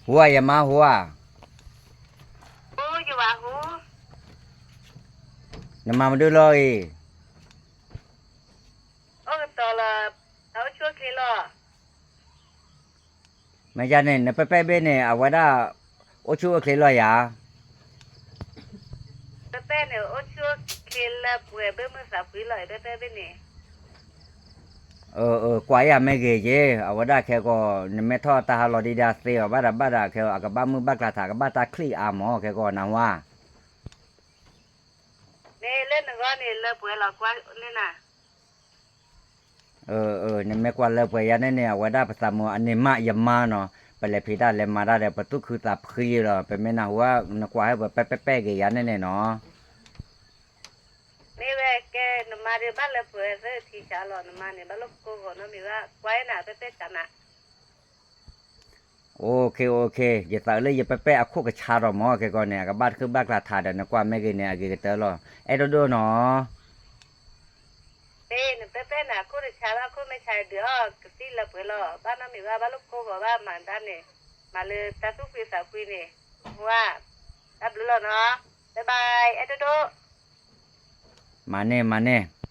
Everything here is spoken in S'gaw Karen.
ဟူဧါ ယမါဟူဧါ, နမၤမနုၤလီၤအံၤ, မ့ၢ်ယၤန့ၣ် နပဲပဲဘ့ၣ်န့ၣ် အဝဲဒၣ် အိၣ်ဆူၣ်အိၣ်ချ့လီၤယၤ ပဲပဲန့ၣ် အိၣ်ဆူၣ်အိၣ်ချ့လၢပှဲၤဘၣ်မုၢ်သးဖှံလီၤ ပဲပဲဘ့ၣ်န့ၣ်, အၢ အၢ ကွၢ်ယၤမ့ၢ်ဂ့ၤက့ၤ အဝဲဒၣ်ခဲကီး နမ့ၢ်ထီၣ်တၢ်ဟးလီၤဒံးဒၣ်သ့အီၤဘၣ်ဒီးဘၣ်ဒီးခဲအီၤ အကဘၣ်မုၢ်ဘၣ်ကျါထး အကဘၣ်တၢ်ချံၣ်အါမး ခဲကီးနၢ်ဟူဧါ မ့ၢ်လၢနဂီၢ်န့ၣ် လၢပှဲၤလီၤကွၢ်န့ၢ်နၤ အၢ အၢ နမ့ၢ်ကွၢ်လၢပှဲၤယၤန့ၣ်န့ၣ် အဝဲဒၣ်ပသးမုာ်အန့ၢ်မးယမါနီၤ, ပလဲၤဖံးတၢ်လဲၤမၤတၢ်ဒီး ပသူၣ်ခုသးခုယံလီၤ, ပမ့ၢ်နၢ်ဟူဧါ နကွၢ်ဟဲပှဲၤပဲပဲပဲဂ့ၤယၤန့ၣ်န့ၣ်နီၤ, မ့ၢ်ဝဲကဲ နမါဒုးဘၣ်လၢပှဲၤသ့ထံဆးလီၤ, နမါန့ၣ် ဘၣ်လိၣ်ကိးဂီၤနီတမံၤဘၣ်, ကွၢ်နၤ ပဲပဲစးနၤ OK OK ယသးလၢယပဲပဲအခိၣ်ကဆါထီၣ်မး ခဲကီးန့ၣ် အကဘၣ်တခုၣ်ဘၣ်ကျါထးဒီး နကွၢ်မ့ၢ်ဂ့ၤန့ၣ် အဂ့ၤကတၢၢ်လီၤ, အဲၣ်ဒိၣ်ဒိၣ်နီၤ မ့ၢ်နပဲပဲန့ၣ် အခိၣ်တဆါဘၣ် အခိၣ်မ့ၢ်ဆါဒုးအီၤ ကသံၣ်လၢပှဲၤလီၤ, ဘၣ်နီတမံၤဘၣ်, ဘၣ်လိၣ်ကိးဂီၤဘၣ်, မၤတၢ်န့ၣ် မၤလၢတၢ်သူၣ်ဖှံသးဖှံန့ၣ်, ဝါ, တၢ်ဘျုးလီၤနီၤ, ဘၣ်ဘၣ်, အဲၣ်ဒိၣ်ဒိၣ် မၤန့ၢ် မၤန့ၢ်